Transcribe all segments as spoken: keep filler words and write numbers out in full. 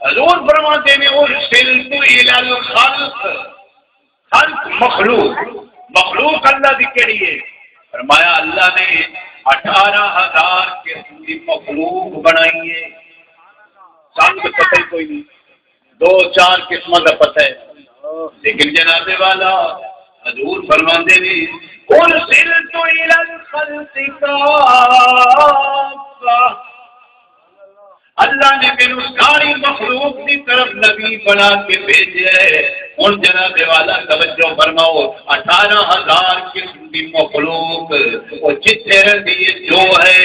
حضور فرماتے نے، ارسلت الی الخلق، خلق مخلوق، مخلوق اللہ دی کیڑی ہے؟ فرمایا، اللہ نے اٹھارہ ہزار قسم دی مخلوق بنائی ہے۔ سانوں تے پتہ ہی کوئی نہیں، دو چار قسماں دا پتہ ہے، لیکن جناب والا حضور فرماندے نے، ارسلت الی الخلق کافہ، اللہ نے مینوں ساری مخلوق دی طرف نبی بنا کے بھیجے۔ ہن جناب والا توجہ فرماؤ، اٹھارہ ہزار قسم دی مخلوق، او جتھے رہندی ہے، جو ہے،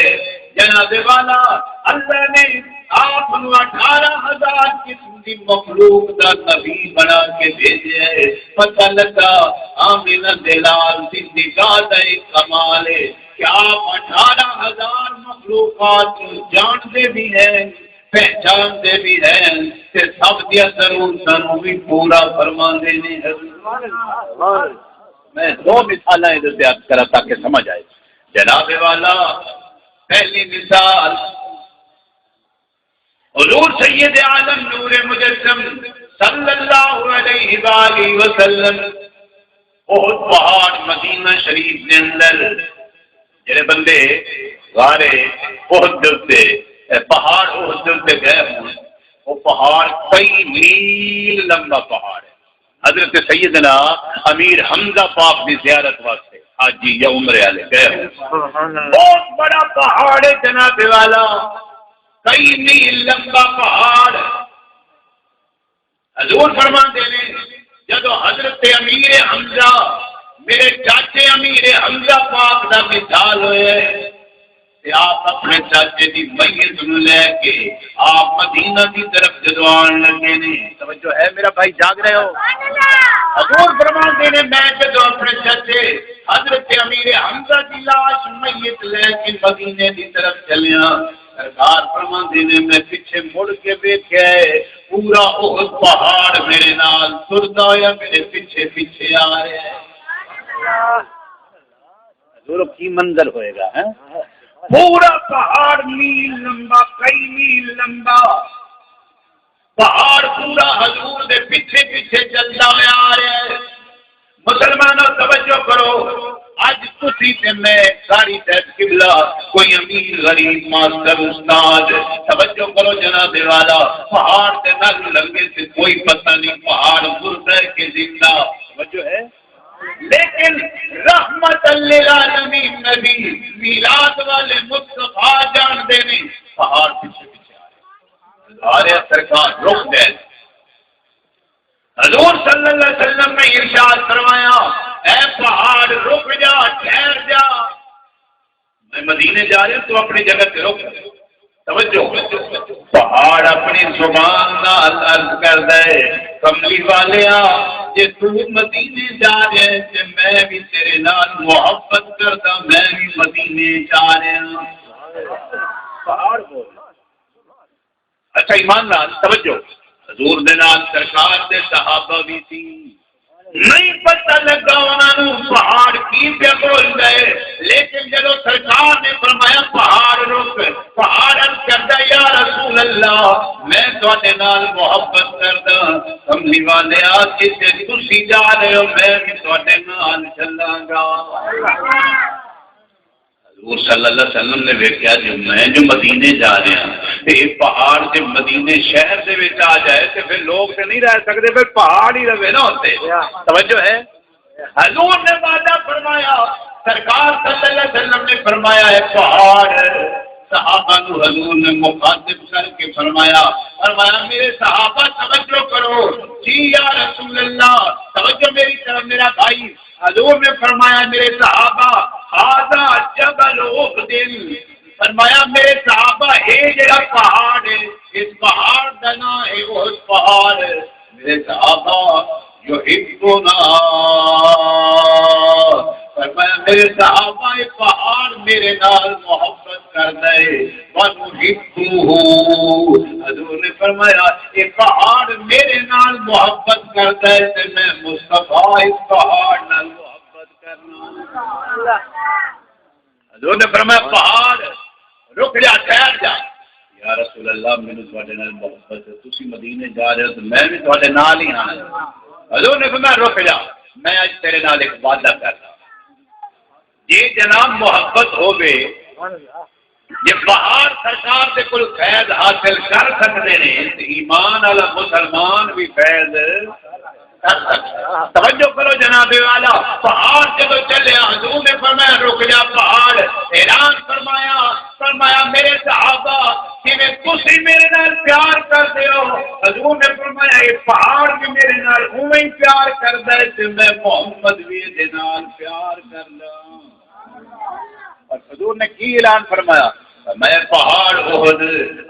جناب والا، اللہ نے آپ نوں اٹھارہ ہزار قسم دی مخلوق دا نبی بنا کے بھیجے۔ پتہ لگا، آمنہ دے لال دی نگاہ دا ایک کمال ہے کہ آپ اٹھارہ ہزار مخلوقات نوں جاندے بھی ہیں، پہچاندے بھی ہیں، تے سب دیاں ضرورتاں نوں بھی پورا فرماندے نے۔ میں دو مثالاں ایں دے عرض کراں تاکہ سمجھ آئے۔ جناب والا، پہلی مثال، حضور سید عالم نور مجسم صلی اللہ علیہ وآلہ وسلم احد پہاڑ مدینہ شریف دے اندر، جڑے بندے غار احد دے اُتے، اے پہاڑ احد دے اُتے گئے ہون، وہ پہاڑ کئی میل لمبا پہاڑ ہے۔ حضرت سیدنا امیر حمزہ پاک دی زیارت واسطے حاجی یا عمرے والے گئے ہون۔ سبحان اللہ۔ بہت بڑا پہاڑ ہے جناب والا، کئی میل لمبا پہاڑ۔ حضور فرماندے نے، جدوں حضرت امیر حمزہ، میرے چاچے امیر حمزہ پاک دا وصال ہوئے، تے آپ اپنے چاچے دی میت نوں لے کے آپ مدینہ دی طرف جدوں آن لگے نے، توجہ ہے میرا بھائی، جاگ رہے ہو؟ حضور فرماندے نے، میں جدوں اپنے چاچے حضرت امیر حمزہ دی لاش، میت لے کے مدینے دی طرف چلیاں، سرکار فرماندے نے، میں پچھے مڑ کے ویکھیا ہے، پورا احد پہاڑ میرے نال ٹردا ہویا میرے پچھے پچھے آ رہیا ہے۔ حضور، کی منظر ہوئے گا، ہیں؟ پورا پہاڑ میل لمبا، کئی میل لمبا، پہاڑ پورا حضور دے پچھے پچھے چلدا ہویا آ رہیا ہے۔ مسلمانوں، توجہ کرو، اج تسی تے میں، قاری صاحب قبلہ، کوئی امیر غریب، ماسٹر استاد، توجہ کرو جناب والا، پہاڑ دے نال لنگھے تے کوئی پتہ نہیں پہاڑ مردہ ہے کہ زندہ۔ توجہ ہے؟ لیکن رحمت للعالمین نبی، میلاد والے مصطفیٰ جان دے نہیں، پہاڑ پیچھے پیچھے آ رہے، آ رہے، سرکار رک گئے۔ حضور صلی اللہ علیہ وسلم نے ارشاد فرمایا، اے پہاڑ، رک جا، ٹھہر جا، میں مدینے جا رہا، تو اپنی جگہ تے رک۔ توجہ، پہاڑ اپنی زبان نال عرض کردا ہے، کملی والیا، جے تو مدینے جا رہے تے میں بھی تیرے نال محبت کردا، میں بھی مدینے جا رہا۔ پہاڑ بول۔ اچھا، ایمان نال توجہ، حضور دے نال سرکار دے صحابہ بھی سی۔ نہیں پتہ لگا انہاں نوں پہاڑ کی پیا بولدا ہے، لیکن جدوں سرکار نے فرمایا، پہاڑ رک، پہاڑ عرض کردا، یا رسول اللہ، میں تہاڈے نال محبت کردا، کملی والیا، جتھے تسی جا رہے ہو، میں بھی تہاڈے نال چلاں گا۔ حضور صلی اللہ علیہ وسلم نے ویکھیا جو میں جو مدینے جا رہا ہاں، تے اے پہاڑ جے مدینے شہر دے وچ آ جائے تے پھر لوگ تے نہیں رہ سکدے، پھر پہاڑ ہی رہے نا اتھے۔ یا۔ توجہ ہے؟ حضور نے وعدہ فرمایا، سرکار صلی اللہ علیہ وسلم نے فرمایا، اے پہاڑ، صحابہ نو حضور نے مخاطب کر کے فرمایا، فرمایا، میرے صحابہ توجہ کرو، جی یا رسول اللہ، توجہ میری طرف، میرا بھائی، حضور نے فرمایا، میرے صحابہ، ھذا جبل احد، فرمایا، میرے صحابہ، اے جڑا پہاڑ ہے، اس پہاڑ دا نام ہے احد پہاڑ۔ میرے صحابہ، یحبنا، فرمایا، میرے صحابہ، اے پہاڑ میرے نال محبت کردا ہے، ونحبہ، حضور نے فرمایا، اے پہاڑ میرے نال محبت کردا ہے تے میں مصطفیٰ اس پہاڑ نال محبت کرنا۔ حضور نے فرمایا، پہاڑ، رک جا، ٹھہر جا۔ یا رسول اللہ، مینوں تہاݙے نال محبت ہے، تسی مدینے جا رہے ہو تو میں بھی تہاݙے نال ہی ہاں۔ حضور نے فرمایا، رک جا، میں اڄ تیرے نال ایک وعدہ کرنا۔ جے جناب محبت ہووے، جے پہاڑ سرکار دے کول فیض حاصل کر سکدے نے تے ایمان والا مسلمان بھی فیض کر سکدا۔ توجہ کرو جناب والا، پہاڑ جدوں چلیا، حضور نے فرمایا، رک جا پہاڑ۔ اعلان فرمایا، فرمایا، میرے صحابہ، جویں تسی میرے نال پیار کردے ہو، حضور نے فرمایا، یہ پہاڑ بھی میرے نال اوویں ہی پیار کردا ہے تے میں محمد بھی ایہدے نال پیار کردا۔ اور حضور نے کی اعلان فرمایا؟ میں پہاڑ احد،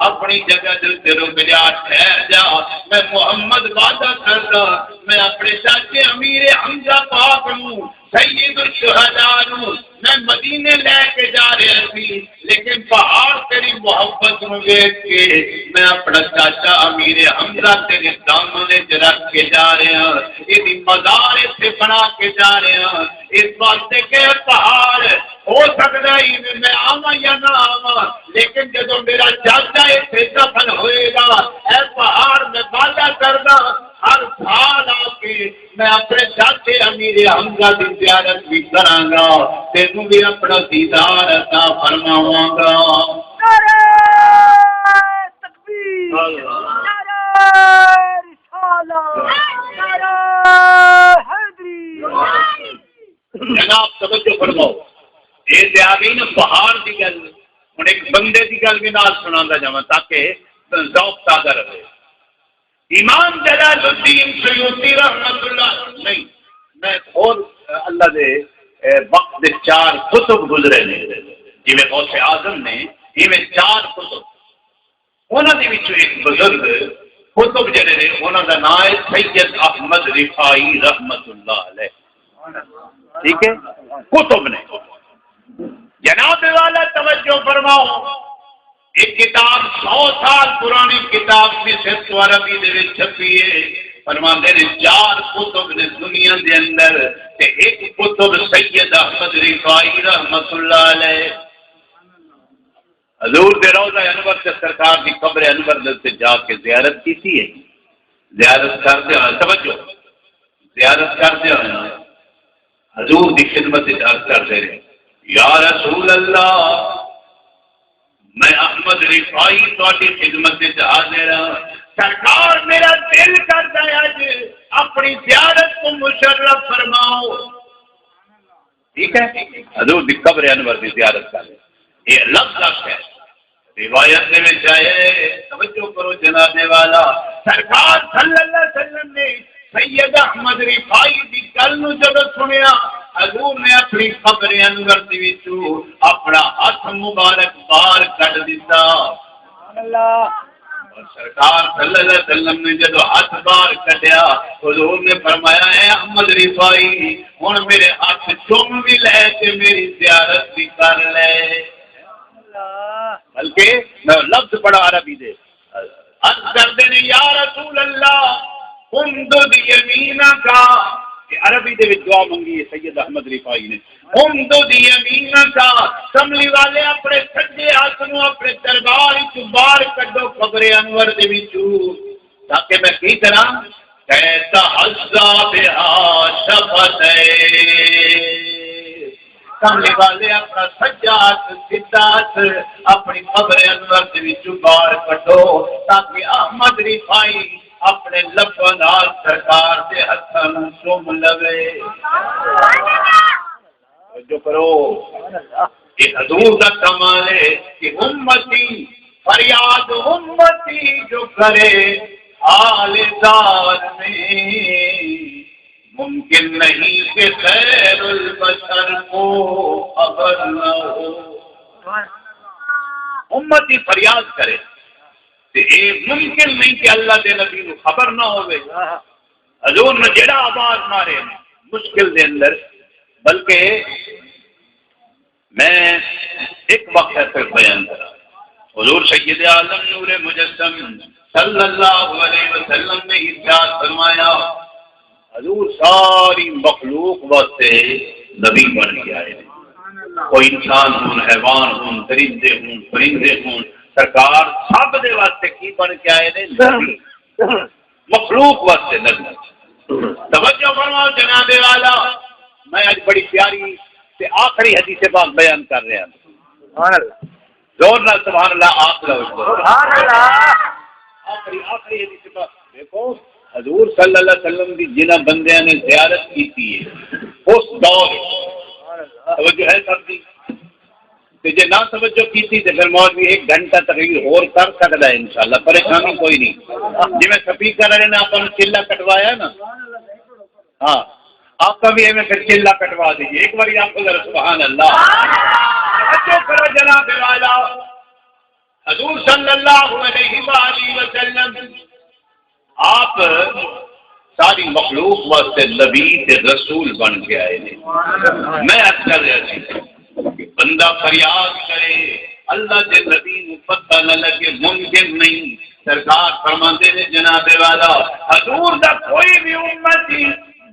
اپنی جگہ دے تے رک جا، ٹھہر جا، میں محمد وعدہ کردا، میں اپنے چاچے امیر حمزہ پاک نوں، سید الشہداء نوں میں مدینے لے کے جا رہا سی، لیکن پہاڑ تیری محبت نوں ویکھ کے میں اپنا چاچا امیر حمزہ تیرے دامن وچ رکھ کے جا رہا ہاں، ایہدی مزار اتھے بنا کے جا رہا ہاں، اس واسطے کہ پہاڑ ہو سکدا ہے میں آواں یا نہ آواں، لیکن جدوں میرا چاچا اتھے دفن ہوئے گا، اے پہاڑ میں وعدہ کردا، ہر سال آ کے میں اپنے چاچے امیر حمزہ دی زیارت بھی کراں گا، تینوں بھی اپنا دیدار عطا فرماواں گا۔ نعرہ تکبیر، نعرہ رسالت، نعرہ حیدری۔ جناب توجہ فرماؤ، اے تے آ گئی نا پہاڑ دی گل، ہن ایک بندے دی گل بھی نال سناندا جاواں تاکہ ذوق تازہ رہے۔ امام جلال الدین سیوطی رحمت اللہ، نہیں، میں ہور اللہ دے، اے، وقت دے چار قطب گزرے نے، جویں غوث اعظم نے، ایویں چار قطب۔ انہاں دے وچوں ایک بزرگ قطب جڑے نے، انہاں دا نام ہے سید احمد رفاعی رحمت اللہ علیہ۔ ٹھیک ہے، قطب نے۔ جناب والا توجہ فرماؤ، ایک کتاب سو سال پرانی کتاب مصر تو عربی دے وچ چھپی ہے۔ فرماندے نے چار قطب نے دنیا دے اندر، تے ایک قطب سید احمد رفاعی رحمت اللہ علیہ۔ حضور دے روضہ انور تے سرکار دی قبر انور دے تے جا کے زیارت کیتی ہے۔ زیارت کردے ہوئے، توجہ، زیارت کردے ہوئے حضور دی خدمت وچ عرض کردے رہے، یا رسول اللہ، میں احمد رفاعی تہاڈی خدمت وچ حاضر ہاں۔ سرکار، میرا دل کردا ہے اج اپنی زیارت کو مشرف فرماؤ۔ ٹھیک ہے، حضور دی قبر انور دی زیارت کر لے۔ یہ لفظ حق ہے۔ روایت دے وچ آئے، توجہ کرو جناب والا، سرکار صلی اللہ علیہ وسلم نے سید احمد رفاعی دی گل نو جدوں سنیا، حضور نے اپنی قبر انور دے وچوں اپنا ہاتھ مبارک باہر کڈ دتا۔ سبحان اللہ۔ اور سرکار صلی اللہ علیہ وسلم نے جدوں ہاتھ باہر کڈیا، حضور نے فرمایا، اے احمد رفاعی، ہن میرے ہاتھ چوم بھی لے تے میری زیارت بھی کر لے۔ اللہ۔ بلکہ میں لفظ پڑھا عربی دے، عرض کردے نے، یا رسول اللہ، امدد یمینک، کہ عربی دے وچ دعا منگی ہے سید احمد رفاعی نے، امدد یمینک، کملی والے اپنے سجے ہاتھ نو اپنے دربار وچ باہر کڈو قبر انور دے وچوں، تاکہ میں کی کراں؟ کہ تحظی بہا شفتیک۔ کملی والے اپنا سجا ہتھ، سدھا ہتھ اپنی قبر انور دے وچوں باہر کڈو، تاکہ احمد رفاعی اپنے لباں نال سرکار دے ہتھاں نوں چم لوے۔ توجہ کرو، یہ حضور دا کمال ہے کہ امتی فریاد امتی جو کرے حال زار میں، ممکن نہیں کہ خیر البشر کو خبر نہ ہو۔ امتی فریاد کرے، تے اے ممکن نہیں کہ اللہ دے نبی نوں خبر نہ ہووے۔ حضور نے جڑا آواز مارے مشکل دے اندر، بلکہ میں ایک وقت ہے پھر بیان کراں۔ حضور سید عالم نور مجسم صلی اللہ علیہ وسلم نے ارشاد فرمایا، حضور ساری مخلوق واسطے نبی بن کے آئے۔ کوئی انسان ہون، حیوان ہون، درندے ہون، پرندے ہون، سرکار سب دے واسطے کی بن کے آئے نے؟ نبی۔ مخلوق واسطے نبی۔ توجہ فرماؤ جناب والا، میں اڄ بڑی پیاری تے آخری حدیث پاک بیان کر رہا ہوں۔ سبحان اللہ۔ زور نال سبحان اللہ آپ لو۔ سبحان اللہ۔ آخری، آخری حدیث پاک دیکھو، حضور صلی اللہ علیہ وسلم دی جنہاں بندیاں نے زیارت کیتی ہے اس دور وچ، توجہ ہے سب دی؟ تے جے نہ توجہ کیتی تے پھر مولوی ایک گھنٹہ تقریر ہور کر سکدا ہے انشاءاللہ، پریشانی کوئی نہیں۔ جویں سپیکر والے نے آپاں نوں چلہ کٹوایا نا، ہاں، آپاں بھی ایویں پھر چلہ کٹوا دیجیے۔ ایک بار آپ ذرا سبحان اللہ۔ توجہ کرو جناب والا، حضور صلی اللہ علیہ وآلہ وسلم آپ ساری مخلوق واسطے نبی تے رسول بن کے آئے نے۔ میں عرض کر رہا سی کہ بندہ فریاد کرے، اللہ دے نبی نوں پتہ نہ لگے، ممکن نہیں۔ سرکار فرماندے نے، جناب والا، حضور دا کوئی بھی امتی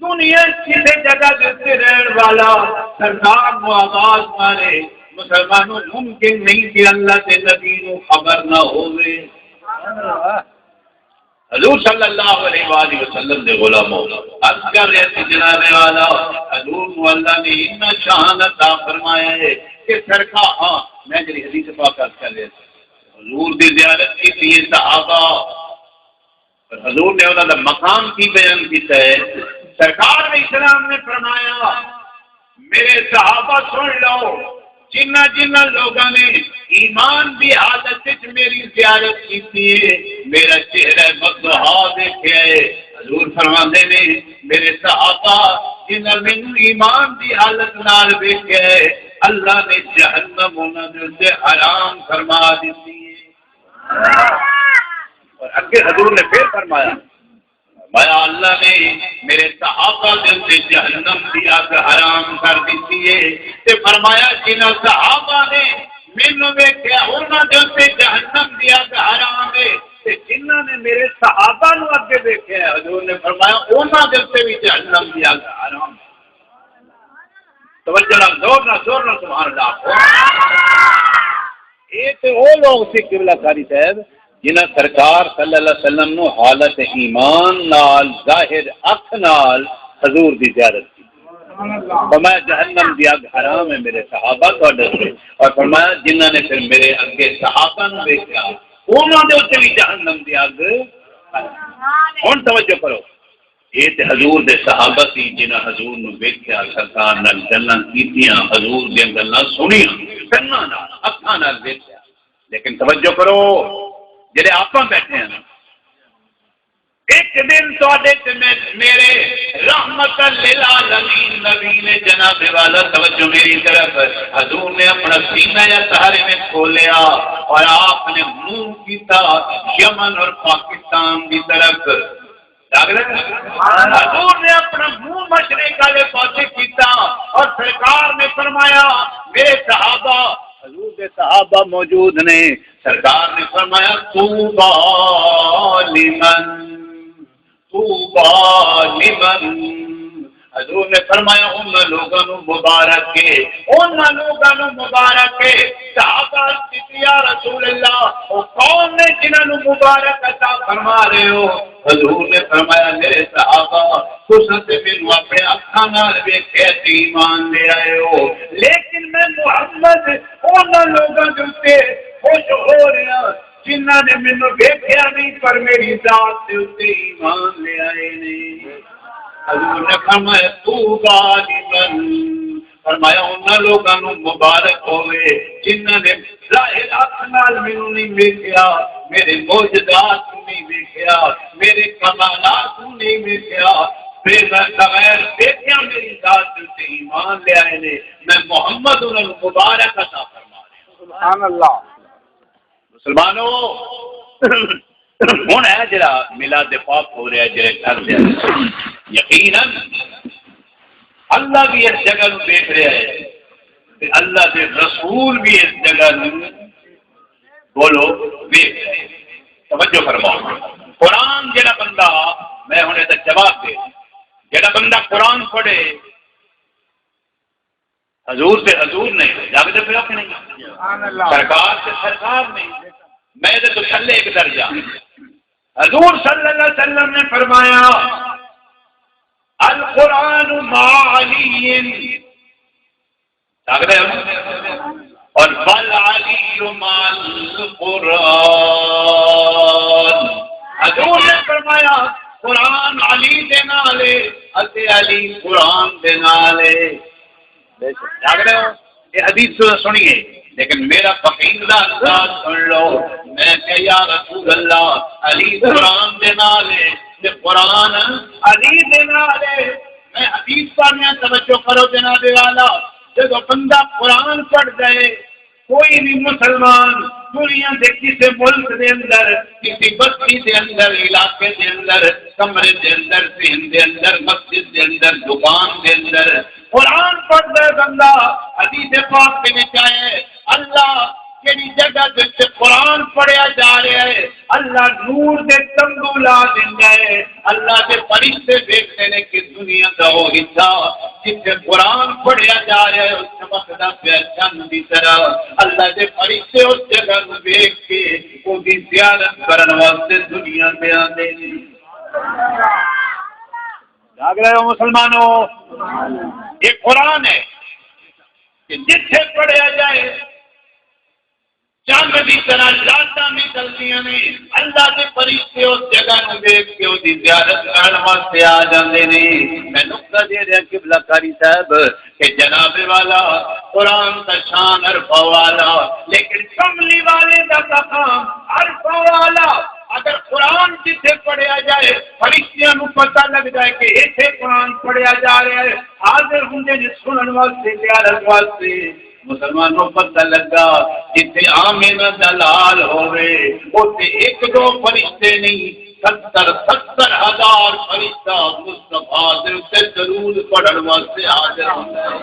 دنیا کسے جگہ دے تے رہن والا، سرکار نوں آواز مارے، مسلمانوں، ممکن نہیں کہ اللہ دے نبی نوں خبر نہ ہووے۔ حضور صلی اللہ علیہ وآلہ وسلم دے غلاموں، عرض کر رہے تھے جناب والا، حضور نوں اللہ نے اتنا شان عطا فرمایا ہے کہ سرکار، ہاں، میں جڑی حدیث پاک عرض کر رہے تھے، حضور دی زیارت کی تھی صحابہ، اور حضور نے انہاں دا مقام کی بیان کیتا ہے؟ سرکار علیہ السلام نے فرمایا، میرے صحابہ سن لو، جنہ جنہ لوگاں نے ایمان دی حالت وچ میری زیارت کیتی ہے، میرا چہرہ بضحا دیکھیا ہے۔ حضور فرماندے نے، میرے صحابہ جنہاں مینوں ایمان دی حالت نال ویکھیا ہے، اللہ نے جہنم انہاں دے اتے حرام فرما دتی ہے۔ اور اگے حضور نے پھر فرمایا، فرمایا، اللہ نے میرے صحابہ دے اتے جہنم دی اگ حرام کر دتی ہے۔ تے فرمایا، جنہاں صحابہ نے مینوں ویکھیا، انہاں دے اتے جہنم دی اگ حرام ہے، تے جنہاں نے میرے صحابہ نوں اگے ویکھیا ہے، حضور نے فرمایا، انہاں دے اتے بھی جہنم دی اگ حرام ہے۔ توجہ نال، زور نال، زور نال سبحان اللہ آکھو۔ اے تے او لوگ سی قبلہ قاری صاحب، جنہاں سرکار صلی اللہ علیہ وسلم نوں حالت ایمان نال، ظاہر اکھ نال حضور دی زیارت کی۔ فرمایا، جہنم دی اگ حرام ہے میرے صحابہ تہاڈے تے۔ اور فرمایا، جنہاں نے پھر میرے اگے صحابہ نوں ویکھیا، انہاں دے اتے بھی جہنم دی اگ۔ ہن توجہ کرو۔ اے تے حضور دے صحابہ سی، جنہاں حضور نوں ویکھیا، سرکار نال گلاں کیتیاں، حضور دیاں گلاں سنیاں، کناں نال، اکھاں نال ویکھیا۔ لیکن توجہ کرو، جڑے آپاں بیٹھے ہیں نا، ایک دن تہاڈے تے میں، میرے رحمت للعالمین نبی نے، جناب والا، توجہ میری طرف، حضور نے اپنا سینہ یا سہارے میں کھولیا اور آپ نے منہ کیتا یمن اور پاکستان دی طرف۔ جاگ لے؟ حضور نے اپنا منہ مشرق والے پاسے کیتا اور سرکار نے فرمایا، میرے صحابہ، حضور دے صحابہ موجود نے، سرکار نے فرمایا، طوبیٰ لمن، طوبیٰ لمن، حضور نے فرمایا، انہاں لوگاں نوں مبارک ہے، انہاں لوگاں نوں مبارک ہے۔ صحابہ عرض کیتی، یا رسول اللہ، او کون نے جنہاں نوں مبارک عطا فرما رہے ہو؟ حضور نے فرمایا، میرے صحابہ، تساں تے مینوں اپنے اکھاں نال ویکھیا تے ایمان لے آئے ہو، لیکن میں محمد انہاں لوگاں دے اتے خوش ہو رہا جنہاں نے مینوں ویکھیا نہیں پر میری ذات دے اتے ایمان لے آئے نے۔ حضور نے فرمایا، طوبیٰ لمن، فرمایا، انہاں لوگاں نوں مبارک ہووے جنہاں نے ظاہر اکھ نال مینوں نہیں ویکھیا، میرے معجزات نوں نہیں ویکھیا، میرے کمالات نوں نہیں ویکھیا، بے، بغیر ویکھیا میری ذات دے اتے ایمان لے آئے نے۔ میں محمد انہاں نوں مبارک عطا فرما رہا۔ سبحان اللہ۔ مسلمانو، ہن اے جڑا میلاد پاک ہو رہا ہے، جڑے گھر دے اندر، یقیناً اللہ بھی اس جگہ نوں دیکھ رہا ہے تے اللہ دے رسول بھی اس جگہ نوں، بولو، دیکھ رہے ہیں۔ توجہ فرماؤ، قرآن جڑا بندہ، میں ہن ایہدا جواب دے، جڑا بندہ قرآن پڑھے، حضور تے حضور نہیں، جاگدے پیا کہ نہیں؟ سبحان اللہ۔ سرکار تے سرکار نہیں۔ میں دے تو تھلے ایک درجہ۔ حضور صلی اللہ علیہ وسلم نے فرمایا، القرآن مع علی، جاگ رہے ہو؟ اور بل علی مع القرآن۔ حضور نے فرمایا، قرآن علی دے نال ہے، اتے علی قرآن دے نال ہے۔ جاگ رہے ہو؟ یہ حدیث تو سنیے، لیکن میرا فقیر دا انداز سن لو۔ میں کہیا، یا رسول اللہ، علی قرآن دے نال ہے، تے قرآن علی دے نال ہے۔ میں حدیث پڑھنے، توجہ کرو جناب والا، جدوں بندہ قرآن پڑھدا ہے، کوئی بھی مسلمان دنیا دے کسی ملک دے اندر، کسی بستی دے اندر، علاقے دے اندر، کمرے دے اندر، ذہن دے اندر، مسجد دے اندر، دکان دے اندر قرآن پڑھدا ہے بندہ، حدیث پاک دے وچ آئے، اللہ جیڑھی جگہ دے تے قرآن پڑھیا جا رہا ہے، اللہ نور دے تمبو لا دیندا ہے۔ اللہ دے فرشتے ویکھدے نے کہ دنیا دا او حصہ جتھے قرآن پڑھیا جا رہا ہے، او چمکدا پیا چن دی طرح۔ اللہ دے فرشتے اس جگہ نوں ویکھ کے اوندی زیارت کرن واسطے دنیا تے آندے نے۔ جاگ رہے ہو مسلمانوں؟ یہ قرآن ہے کہ جتھے پڑھیا جائے، چندر دی طرح لاٹاں نکلدیاں نے۔ اللہ دے فرشتے اس جگہ نوں ویکھ کے اوندی زیارت کرن واسطے آ جاندے نے۔ میں نقطہ دے رہا قبلہ قاری صاحب کہ جناب والا، قرآن دا شان عرفہ والا، لیکن کملی والے دا مقام عرفہ والا۔ اگر قرآن جتھے پڑھیا جائے، فرشتیاں نوں پتہ لگ جائے کہ ایتھے قرآن پڑھیا جا رہا ہے، حاضر ہوندے نے سنن واسطے، زیارت واسطے۔ مسلمانوں، پتہ لگا، جتھے آمنہ دا لال ہووے، اوتھے ایک دو فرشتے نہیں، ستر، ستر ہزار فرشتہ مصطفیٰ دے اُتے درود پڑھن واسطے حاضر ہوندا ہے۔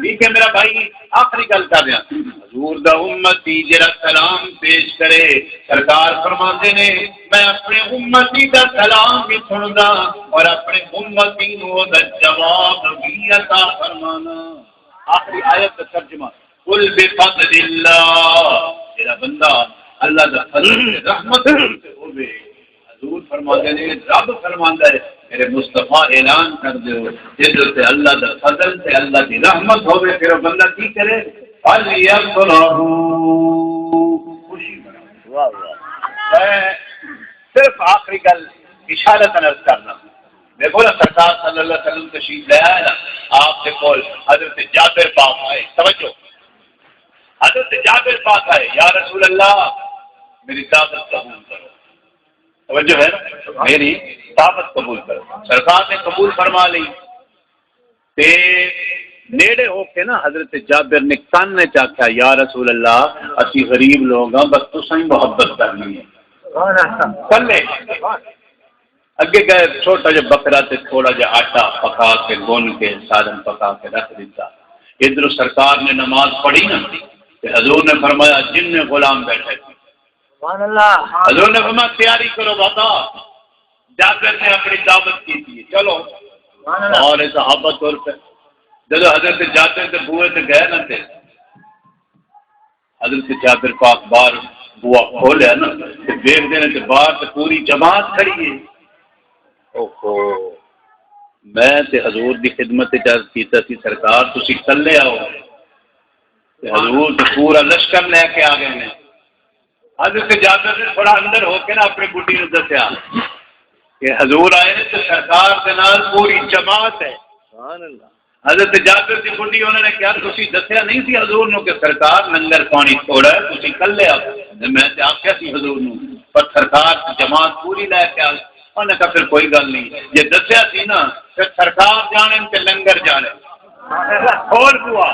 ٹھیک ہے میرا بھائی، آخری گل کر رہا۔ حضور دا امتی جڑا سلام پیش کرے، سرکار فرماندے نے، میں اپنے امتی دا سلام بھی سندا اور اپنے امتی نوں او دا جواب بھی عطا فرمانا۔ آخری آیت دا ترجمہ، قل بفضل اللہ، جڑا بندہ اللہ دا فضل تے رحمت تے ہووے، حضور فرماندے نے، رب فرماندا ہے، میرے مصطفیٰ اعلان کر دیو، جس تے اللہ دا فضل تے اللہ دی رحمت ہووے، پھر او بندہ کی کرے؟ فَلْيَفْرَحُوا، خوشی مناؤ۔ واہ واہ۔ میں صرف آخری گل اشارتاً عرض کرنا۔ دیکھو نا، سرکار صلی اللہ علیہ وسلم تشریف لے آئے نا، آپ دے کول حضرت جابر پاک آئے۔ توجہ، حضرت جابر پاک آئے، یا رسول اللہ، میری دعوت قبول کرو۔ توجہ ہے نا؟ میری دعوت قبول کرو۔ سرکار نے قبول فرما لی۔ تے نیڑے ہو کے نا حضرت جابر نے کن وچ آکھیا، یا رسول اللہ، اسی غریب لوگ ہاں، بس تساں ہی محبت کرنی ہے۔ کلے۔ اگے گئے، چھوٹا جہا بکرا تے تھوڑا جہا آٹا پکا کے، گن کے، سالن پکا کے رکھ دیتا۔ ادھروں سرکار نے نماز پڑھی نا، تے حضور نے فرمایا، جن نے غلام بیٹھے تھے، سبحان اللہ۔ حضور نے فرمایا، تیاری کرو بابا، جابر نے اپنی دعوت کی تھی، چلو۔ سبحان اللہ۔ اور صحابہ طور پہ جب حضرت جابر کے بوئے تے گئے نا، تے حضرت جابر پاک باہر بوا کھولیا نا، تے دیکھدے نے تے باہر تے پوری جماعت کھڑی ہے۔ اوہو، میں تے حضور دی خدمت وچ عرض کیتا سی، سرکار تسی کلے آؤ، تے حضور تے پورا لشکر لے کے آ گئے نے۔ حضرت جابر نے تھوڑا اندر ہو کے نا اپنی بڈی نوں دسیا کہ حضور آئے نے تے سرکار دے نال پوری جماعت ہے۔ سبحان اللہ۔ حضرت جابر دی بڈی انہاں نے کہا، تسی دسیا نہیں سی حضور نوں کہ سرکار لنگر پانی تھوڑا ہے، تسی کلے آؤ۔ میں تے آکھیا سی حضور نوں، پر سرکار دی جماعت پوری لے کے آ گئی۔ انہاں نے کہا، پھر کوئی گل نہیں، جے دسیا سی نا، پھر سرکار جانے تے لنگر جانے۔ کھول بوا۔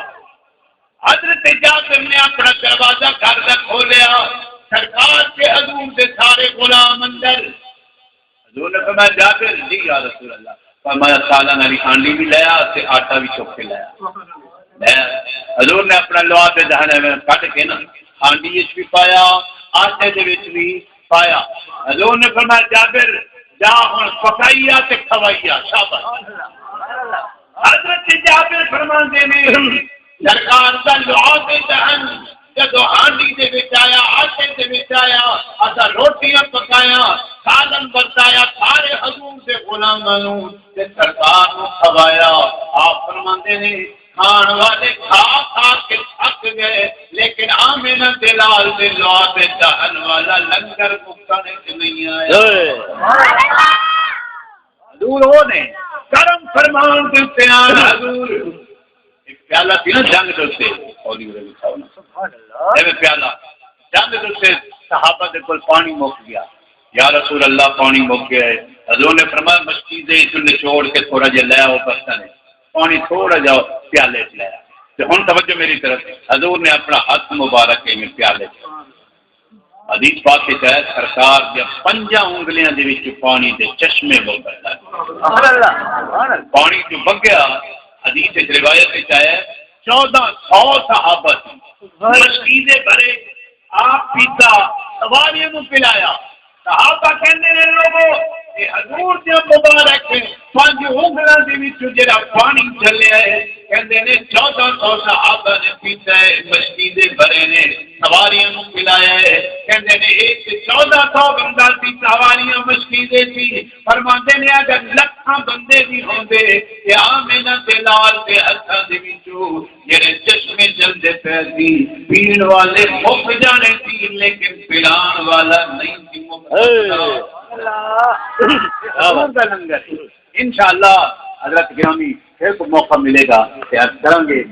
حضرت جابر نے اپنا دروازہ گھر دا کھولیا، سرکار تے حضور دے سارے غلام اندر۔ حضور نے فرمایا، جابر، جی یا رسول اللہ۔ فرمایا، سالن والی ہانڈی بھی لیا تے آٹا بھی چک کے لایا۔ میں، حضور نے اپنا لوہا تے دہانے میں کٹ کے نا، ہانڈی وچ بھی پایا، آٹے دے وچ بھی پایا۔ حضور نے فرمایا، جابر، جا ہن پکائیا تے کھوائیا، شاباش۔ حضرت جابر فرماندے نے، سرکار دا لوہا تے دہن جدوں ہانڈی دے وچ آیا، آٹے دے وچ آیا، اساں روٹیاں پکایاں، سالن ورتایا، سارے حضور دے غلاماں نوں تے سرکار نوں کھوایا۔ آپ فرماندے نے، کھان والے کھا کھا کے تھک گئے، لیکن آمنہ دے لال دے لعاب دہن والا لنگر مکݨ وچ نہیں آیا۔ اے۔ حضور او نے کرم فرمان دے تے آن حضور۔ ایک پیالہ سی نا جنگ دے اتے، اولی ورے لکھا ہونا۔ سبحان اللہ۔ ایویں پیالہ جنگ دے اتے صحابہ دے کول پانی مک گیا۔ یا رسول اللہ، پانی مک گیا ہے۔ حضور نے فرمایا، مشکی دے چوں نچوڑ کے تھوڑا جہا لے آؤ برتن وچ۔ پانی تھوڑا جہا پیالے وچ لے آ۔ تے ہن توجہ میری طرف، حضور نے اپنا ہتھ مبارک ایویں پیالے وچ۔ حدیث پاک وچ ہے، سرکار دیاں پنجاں انگلیاں دے وچ پانی دے چشمے وگدا۔ سبحان اللہ، سبحان اللہ۔ پانی جو وگیا، حدیث وچ روایت وچ آیا ہے، چودہ سو صحابہ سی۔ مشکی دے بھرے آپ پیتا، سواریاں نوں پلایا۔ صحابہ کہندے نے، لوگو، اے حضور دے مبارک پنج انگلاں دے وچوں جڑا پانی جھلیا ہے، کہندے نے، چودہ سو صحابہ نے پیتا ہے، مشکی دے بھرے نے، سواریاں نوں پلایا ہے۔ کہندے نے، اے تے چودہ سو بندہ سی، سواریاں مشکی دے سی۔ فرماندے نے، اگر لکھاں بندے وی ہوندے تے آمنہ دے لال دے ہتھاں دے وچوں جڑے چشمے چلدے پئے سی، پین والے مک جانے سی، لیکن پلان والا نہیں سی مک سکدا۔ اے۔ اللہ۔ حضور دا لنگر۔ انشاءاللہ حضرت گرامی پھر کو موقع ملے گا تے عرض کریں گے۔